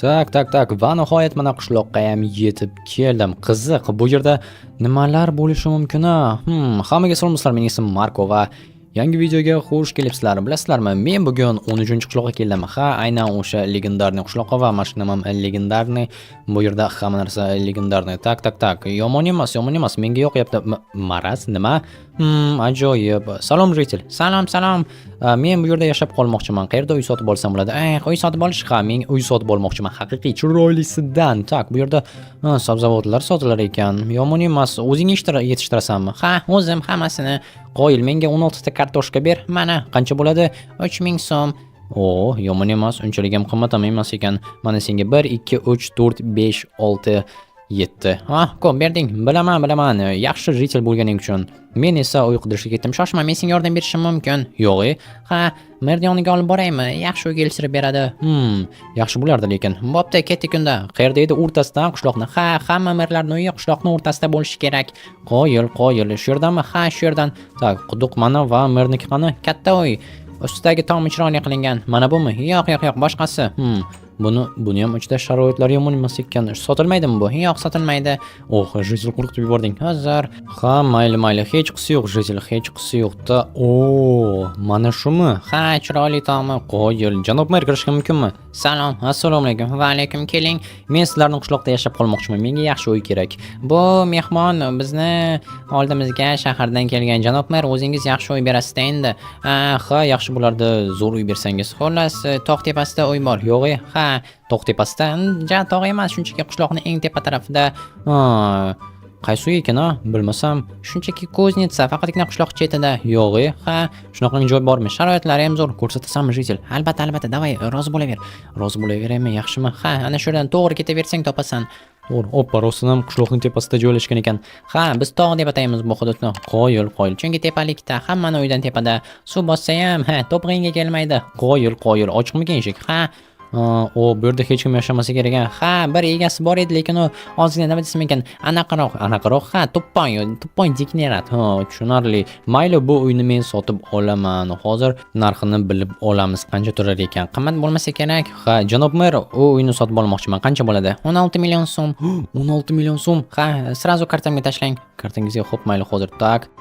Так, так, так. Va nihoyat mana qishloqqa ham yetib keldim. Qiziq, bu yerda nimalar bo'lishi mumkin a? Hammaga salom do'stlar, mening ismim Marko va yangi videoga xush kelibsizlar. Bilasizlarmi, men bugun 13-qishloqqa keldim. Ha, aynan o'sha легендарный qishloqqa va mashinam ham легендарный. Bu yerda hamma narsa легендарный. Так, так, так. Yomon emas, yomon emas. Menga yoqyapti. Maraz, nima? Ajoyib. Salom, житель. Salom, salom. Men bu yerda yashab qolmoqchiman. Qayerda uy sotib olsam bo'ladi? Uy sotib olish? Ha, men uy sotib olmoqchiman. Haqiqiy chiroylisidan. Так, bu yerda sabzavotlar sotilar ekan. Yomon emas. O'zing yetishtirasanmi? Ha, o'zim hammasini. Qoyil, menga 16 ta kartoshka ber. Mana, qancha bo'ladi? 3000 so'm. O, yomon emas, unchalik ham qimmat ham emas ekan. Mana senga 1, 2, 3, 4, 5, 6, 7. Ha, ko'p berding. Bilaman, bilaman. Yaxshi житель bo'lganing uchun. Men esa uy qidirishga ketdim. Shoshma, men senga yordam berishim mumkin. Yo'q, e. Ha, merni yoniga olib boraymi? Yaxshi uy kelishtirib beradi. Yaxshi bo'lardi lekin. Bo'pti, ketdik unda. Qayerda edi o'rtasidan qishloqni? Ha, hamma merlarning uyi qishloqni o'rtasida bo'lishi kerak. Qoyil, qoyil. Shu yerdami? Ha, shu yerdan. Так, quduq mana va merniki qani? Katta uy. Ustidagi tomi chiroyli qilingan. Mana bumi? Yo'q, yo'q, yo'q, boshqasi. Buni ham ichida sharoitlari yomon emas ekan. Sotilmaydimi bu? Yo'q, sotilmaydi. Oh, житель, qo'rqitib yubording. Hozir. Ha, mayli, mayli, hech qisi yo'q, житель, hech qisi yo'q-da. O, mana shumi? Ha, chiroyli tomi. Qoyil. Janob mer, kirishga mumkinmi? Salom. Assalomu alaykum. Va alaykum, keling. Men sizlarning qishloqda yashab qolmoqchiman. Menga yaxshi uy kerak. Bu mehmon bizni oldimizga shahardan kelgan. Janob mer, o'zingiz yaxshi uy berasiz-da endi. Ha, yaxshi bo'lardi, zo'r uy bersangiz. Xullas, tog' tepasida uy bor. Yo'q, e? Ha, tog' tepasida. Ja, tog' emas, shunchaki qishloqning eng tepa tarafida. Ha, qaysi uy ekan a? Bilmasam. Shunchaki кузница, faqatgina qishloq chetida. Yo'q, e? Ha, shunaqangi joy bormi? Sharoitlari ham zo'r. Ko'rsatasanmi, житель? Albatta, albatta, давай, rozi bo'laver. Rozi bo'laveraymi, yaxshimi? Ha, ana shu yerdan to'g'ri ketaversang topasan. To'g'ri. Oppa, rostdan ham qishloqning tepasida joylashgan ekan. Ha, biz tog' deb ataymiz bu hududni. Qoyil, qoyil. Chunki tepalikda, hammani uydan tepada. Suv bossa ham, ha, to'pig'ingga kelmaydi. Qoyil, qoyil. Ochiqmikan eshik? Ha. O, bu yerda hech kim yashamasa kerak a. Ha, bir egasi bor edi, lekin u ozgina, nima desam ekan, anaqaroq, anaqaroq, ha, to'ppoy, to'ppoy degenerat. Ha, tushunarli. Mayli, bu uyni men sotib olaman. Hozir narxini bilib olamiz, qancha turar ekan. Qimmat bo'lmasa kerak. Ha, janob mer, u uyni sotib olmoqchiman. Qancha bo'ladi? 16 million so'm. 16 million so'm. Ha, сразу kartamga tashlang. Kartangizga, xo'p, mayli, hozir. Так.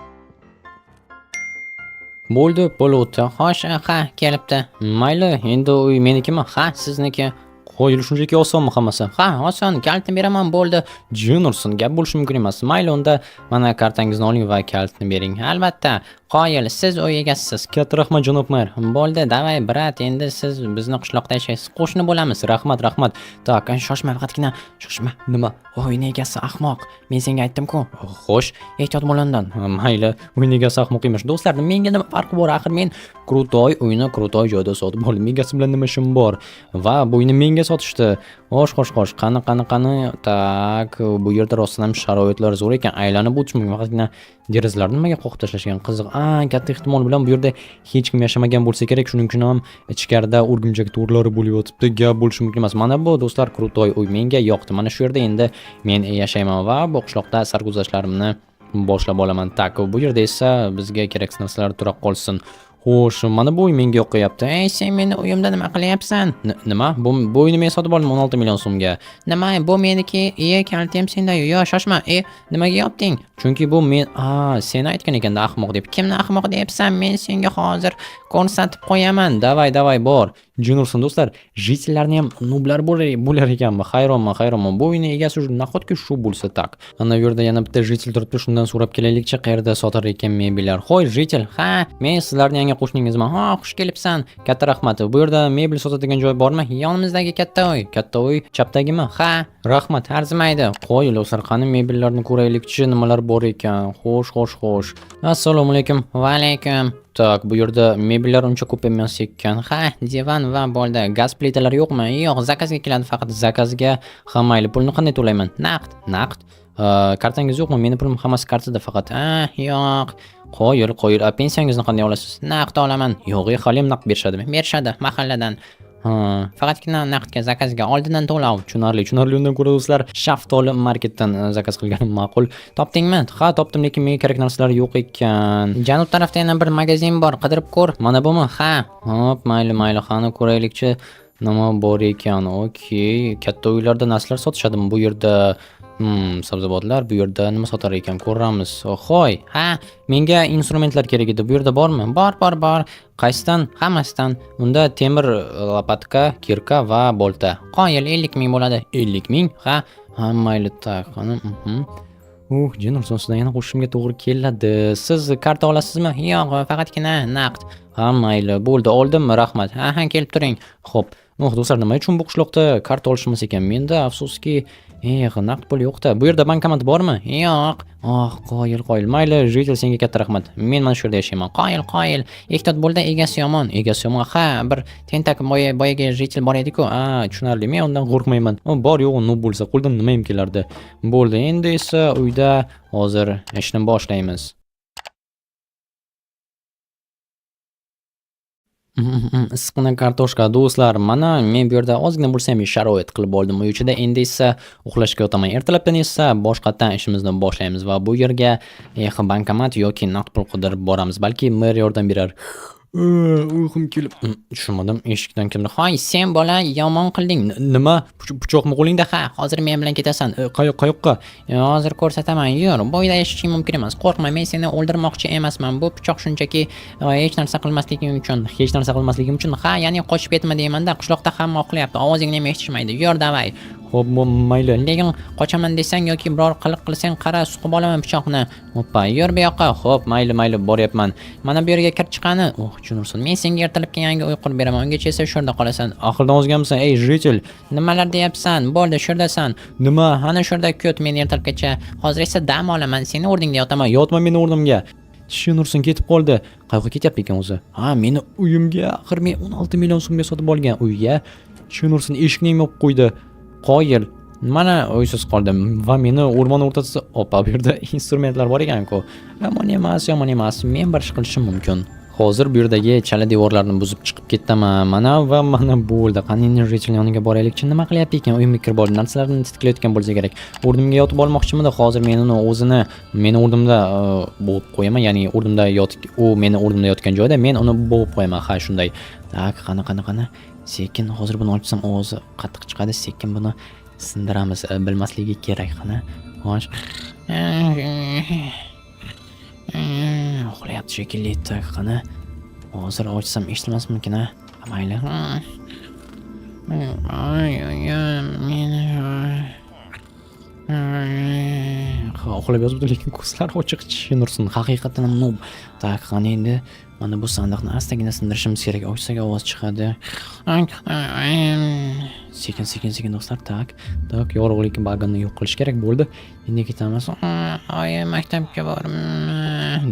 Bo'ldi, pul o'tdi. Xo'sh, ha, kelibdi. Mayli, endi uy menikimi? Ha, sizniki. Qoyil, shunchaki osonmi hammasi? Ha, oson. Kalitni beraman, bo'ldi. Jin ursin, gap bo'lishi mumkin emas. Mayli, unda mana kartangizni oling va kalitni bering. Albatta. Qoyil, siz uy egasisiz. Katta rahmat, janob mer. Bo'ldi, давай, брат, endi siz bizni qishloqda yashaysiz. Qo'shni bo'lamiz. Rahmat, rahmat. Так, shoshma, faqatgina shoshma. Nima? Uyni egasi ahmoq. Men senga aytdim-ku. Xo'sh, ehtiyot bo'l undan. Mayli, uyni egasi ahmoq emas. Do'stlar, menga nima farqi bor? Axir men крутой uyni крутой joyda sotib oldim. Egasi bilan nima ishim bor? Va bu uyni menga sotishdi. Xo'sh, xo'sh, xo'sh. Qani, qani, qani. Так, bu yerda rostdan ham sharoitlar zo'r ekan. Aylanib o'tish mumkin. Faqatgina derazalarni nimaga qoqib tashlashgan? Qiziq. A, katta ehtimol bilan bu yerda hech kim yashamagan bo'lsa kerak. Shuning uchun ham ichkarida o'rgimchak to'rlari bo'lib yotibdi. Gap bo'lishi mumkin emas. Mana bu, do'stlar, крутой uy menga yoqdi. Mana shu yerda endi men yashayman va bu qishloqda sarguzashtlarimni boshlab olaman. Так, bu yerda esa bizga keraksiz narsalar tura qolsin. Xo'sh, mana bu uy menga yoqyapti. Ey, sen meni uyimda nima qilyapsan? Nima? Bu uyni men sotib oldim 16 million so'mga. Nima? Bu meniki. E, kaliti ham senda. Yo, shoshma. E, nimaga yopding? Chunki bu men, a, sen aytgan ekanda ahmoq deb. Kimni ahmoq deyapsan? Men senga hozir ko'rsatib qo'yaman. Давай, давай, bor. Jin ursin, do'stlar. Житель larni ham nublar bo'lar ekanmi? Hayronman, hayronman. Bu uyni egasi nahotki shu bo'lsa, так. Ana bu yerda yana bitta житель turibdi. Shundan so'rab kelaylikchi, qayerda sotar ekan mebellar. Hoy, житель. Ha, men sizlarning yangi qo'shningizman. Ha, xush kelibsan. Katta rahmat. Bu yerda mebel sotadigan joy bormi? Yonimizdagi katta uy. Katta uy chapdagimi? Ha, rahmat, arzimaydi. Qo'y, do'stlar, qani mebellarni ko'raylikchi, nimalar bor ekan. Xo'sh, xo'sh, xo'sh. Assalomu alaykum. Va alaykum. Так, bu yerda mebellar uncha ko'p emas ekan. Ha, divan va bo'ldi. Gaz plitalar yo'qmi? Yo'q, заказ ga keladi faqat, заказ ga. Ha, mayli, pulni qanday to'layman? Naqd, naqd. Kartangiz yo'qmi? Meni pulim hammasi kartada faqat. A, yo'q. Qoyil, qoyil. A, pensiyangizni qanday olasiz? Naqd olaman. Yo'q, hali ham naqd berishadimi? Berishadi, mahalladan. Ha, faqatgina naqdga, заказ ga oldindan to'lov. Tushunarli, tushunarli. Undan ko'ra, do'stlar, Shaftoli marketdan заказ qilganim ma'qul. Topdingmi? Ha, topdim, lekin menga kerak narsalar yo'q ekan. Janub tarafda yana bir magazin bor, qidirib ko'r. Mana bumi? Ha. Hop, mayli, mayli, qani ko'raylikchi. Nima bor ekan? Okey. Katta uylarda narsalar sotishadimi? Bu yerda sabzavotlar, bu yerda nima sotar ekan ko'ramiz. Hoy, ha, menga instrumentlar kerak edi. Bu yerda bormi? Bor, bor, bor. Qaysidan? Hammasidan. Unda temir lopatka, kirka va bolta. Qoyil 50 ming bo'ladi. 50 ming? Ha, ha, mayli, так, qani. Jin ursin, sizdan yana qo'shishimga to'g'ri keladi. Siz karta olasizmi? Yo'q, faqatgina naqd. Ha, mayli, bo'ldi, oldim, rahmat. Ha, ha, kelib turing. Xo'p. Oh, do'stlar, nima uchun bu qishloqda karta olishimiz ekan? Menda afsuski, naqd pul yo'q-da. Bu yerda bankomat bormi? Yo'q. Oh, qoyil, qoyil. Mayli, житель, senga katta rahmat. Men mana shu yerda yashayman. Qoyil, qoyil. Ehtiyot bo'lda, egasi yomon. Egasi yomon. Ha, bir tentak boyagi житель bor edi-ku. Ha, tushunarli. Men undan qo'rqmayman. O, bor yo'g'i noob bo'lsa, qo'ldan nima ham kelardi. Bo'ldi, endi esa uyda hozir ishni boshlaymiz. Issiqqina kartoshka do'stlar, mana men bu yerda ozgina bo'lsa ham sharoit qilib oldim uy ichida. Endi esa uxlashga yotaman. Ertalabdan esa boshqatdan ishimizni boshlaymiz va bu yerga bankomat yoki naqd pul qidirib boramiz. Balki mer yordam berar. Uyqum kelib, tushunmadim. Eshikdan kimdir, "Hoy, sen bola yomon qilding." Nima? Pichoqmi qo'lingda? Ha, hozir men bilan ketasan. Qayoqqa? Hozir ko'rsataman. Yur, bu uyda yashashing mumkin emas. Qo'rqma, men seni o'ldirmoqchi emasman. Bu pichoq shunchaki hech narsa qilmasliging uchun, hech narsa qilmasligim uchun. Ha, ya'ni qochib ketma deyman-da. Qishloqda hamma uxlayapti. Ovozingni ham eshitishmaydi. Yur, davay. Xo'p, mayli. Lekin qochaman desang yoki biror qiliq qilsang, qara, suqib olaman pichoqni. Hoppa, yur bu yoqqa. Xo'p, mayli, mayli, boryapman. Mana bu yerga kir chiqani. Oh, tushunursan. Men senga ertalabki yangi uy qurib beraman. Ungacha esa shu yerda qolasan. Aqldan ozganmisan, ey житель? Nimalar deyapsan? Bo'ldi, shu yerdasan. Nima? Ana shu yerda kut meni ertalabgacha. Hozir esa dam olaman. Seni o'rningda yotaman. Yotma meni o'rnimga. Tushunursin, ketib qoldi. Qayoqqa ketyapti ekan o'zi? Ha, meni uyimga, axir men 16 million so'mga sotib olgan uyga. Tushunursin, eshikni ham yopib qo'ydi. Qoyil. Mana uysiz qoldim va meni o'rmon o'rtasida, opa, bu yerda instrumentlar bor ekan-ku. Yomon emas, yomon emas. Men bir ish qilishim mumkin. Hozir bu yerdagi chala devorlarni buzib chiqib ketaman. Mana va mana bo'ldi. Qani endi житель yoniga boraylikchi. Nima qilyapti ekan? Uyimga kirib oldi. Narsalarni titklayotgan bo'lsa kerak. O'rnimga yotib olmoqchimidi? Hozir men uni o'zini meni o'rnimda bo'g'ib qo'yaman. Ya'ni o'rnimda yotib, u meni o'rnimda yotgan joyda men uni bo'g'ib qo'yaman. Ha, shunday. Так, qani, qani, qani. Sekin hozir buni ochsam ovozi qattiq chiqadi. Sekin buni sindiramiz. Bilmasligi kerak. Qani. Xo'sh. Uxlayapti shekilli. Так, qani. Hozir ochsam eshitilmasmikin, a? Mayli. Ay, ay, ay, ha, uxlab yotibdi, lekin ko'zlari ochiq tushunursin. Haqiqatan ham noob. Так, qani endi mana bu sandiqni astagina sindirishimiz kerak. Ochsak ovoz chiqadi. Sekin, sekin, sekin do'stlar. Так, так, yorug'lik bagini yo'q qilish kerak bo'ldi. Endi ketamiz. Oyi, maktabga bor.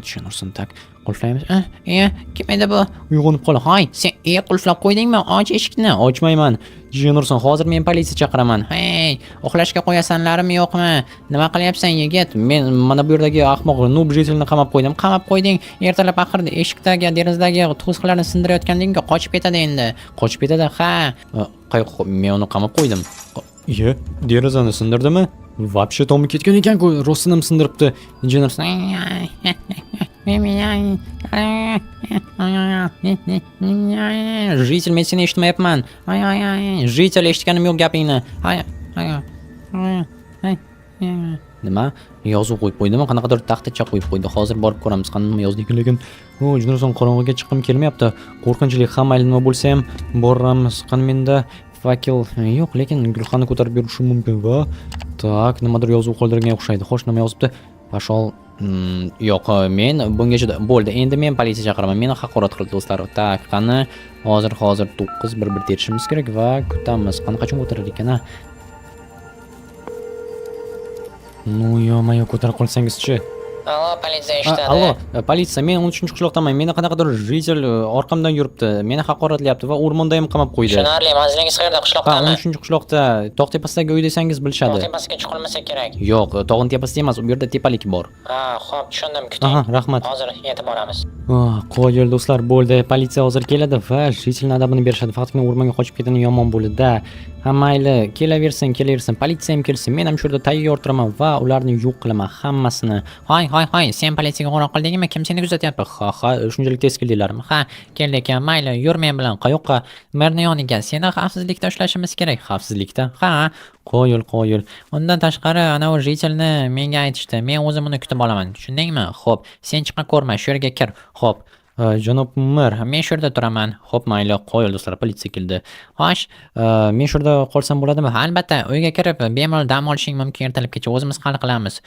Tushunursin. Так, qulflaymiz. Kim edi bu? Uyg'onib qoldi. Hoy, sen qulflab qo'ydingmi? Och eshikni. Ochmayman. Tushunursin, hozir men politsiya chaqiraman. Hey, uxlashga qo'yasanlarmi yo'qmi? Nima qilyapsan, yigit? Men mana bu yerdagi ahmoq noob житель ni qamab qo'ydim. Qamab qo'yding. Ertalab axir eshikdagi, derazadagi to'siqlarni sindirayotganding-ku, qochib ketadi endi. Qochib ketadi? Ha. Qayoqqa men uni qamab qo'ydim? Iye, derazani sindirdimi? Вообще tomi ketgan ekan-ku, rostdan ham sindiribdi. Injenersin. Житель, men seni eshitmayapman. Ay ay ay, житель, eshitganim yo'q gapingni. Ay ay ay. Nima? Yozuv qo'yib qo'ydimi? Qanaqadir taxtacha qo'yib qo'ydi. Hozir borib ko'ramiz, qani nima yozdi ekan, lekin o, jinurson, qorong'iga chiqqim kelmayapti. Qo'rqinchli, ha, mayli, nima bo'lsa ham boramiz. Qani menda факел yo'q, lekin gulxanni ko'tarib yurishim mumkin va так, nimadir yozuv qoldirganga o'xshaydi. Xo'sh, nima yozibdi? Пошёл. Yo'q, men bunga juda bo'ldi. Endi men politsiya chaqiraman. Meni haqorat qildi do'stlar. Так, qani hozir hozir 9 1 1 terishimiz kerak va kutamiz. Qani qachon ko'tarar ekan, a? Ну, ё-моё, ko'tara qolsangizchi. Allo, politsiya eshitadi. Allo, politsiya, men 13-qishloqdaman. Meni qanaqadir житель orqamdan yuribdi. Meni haqoratlayapti va o'rmonda ham qamab qo'ydi. Tushunarli, manzilingiz qayerda? Ha, Qishloqdami? 13-qishloqda, tog' tepasidagi uy desangiz bilishadi. Tog' tepasiga chiqilmasa kerak. Yo'q, tog'ning tepasida emas, u yerda tepalik bor. Ha, xo'p, tushundim, kuting. Aha, rahmat. Hozir yetib boramiz. Oh, qoyil do'stlar, bo'ldi. Politsiya hozir keladi va житель ni adabini berishadi. Faqatgina o'rmonga qochib ketgani yomon bo'ldi-da. Ha, mayli, kelaversin, kelaversin. Politsiya ham kelsin. Men ham shu yerda tayyor turaman va ularni yo'q qilaman hammasini. Hoy, hoy, Hoy, hoy, sen politsiyaga qo'ng'iroq qildingmi? Kim seni kuzatyapti? Ha, shunchalik tez keldinglarmi? Ha, keldik. Mayli, yur men bilan. Qayoqqa? Merni yoniga. Seni xavfsizlikda ushlashimiz kerak. Xavfsizlikda? Ha, Qoyil, qoyil. Undan tashqari, anavi житель ni menga aytishdi. Men o'zim uni kutib olaman. Tushundingmi? Xo'p, sen chiqa ko'rma, shu yerga kir. Xo'p, Janob mer. Men shu yerda turaman. Xo'p, mayli, qoyil, do'stlar, politsiya keldi. Xo'sh, Men shu yerda qolsam bo'ladimi? Ha, albatta, uyga kirib, bemalol dam olishing mumkin ertalabgacha. O'zimiz hal qilamiz.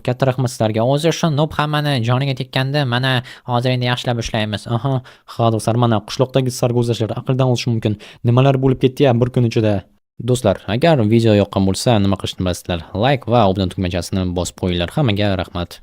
Katta rahmat sizlarga. O'zi shu noob hammani joniga tekkandi. Mana hozir endi yaxshilab ushlaymiz. Aha, ha, do'stlar, mana qishloqdagi sarguzashtlar, aqldan ozish mumkin. Nimalar bo'lib ketdi-ya bir kun ichida? Do'stlar, agar video yoqqan bo'lsa, nima qilishni bilasizlar. Like va obuna tugmachasini bosib qo'yinglar. Hammaga rahmat.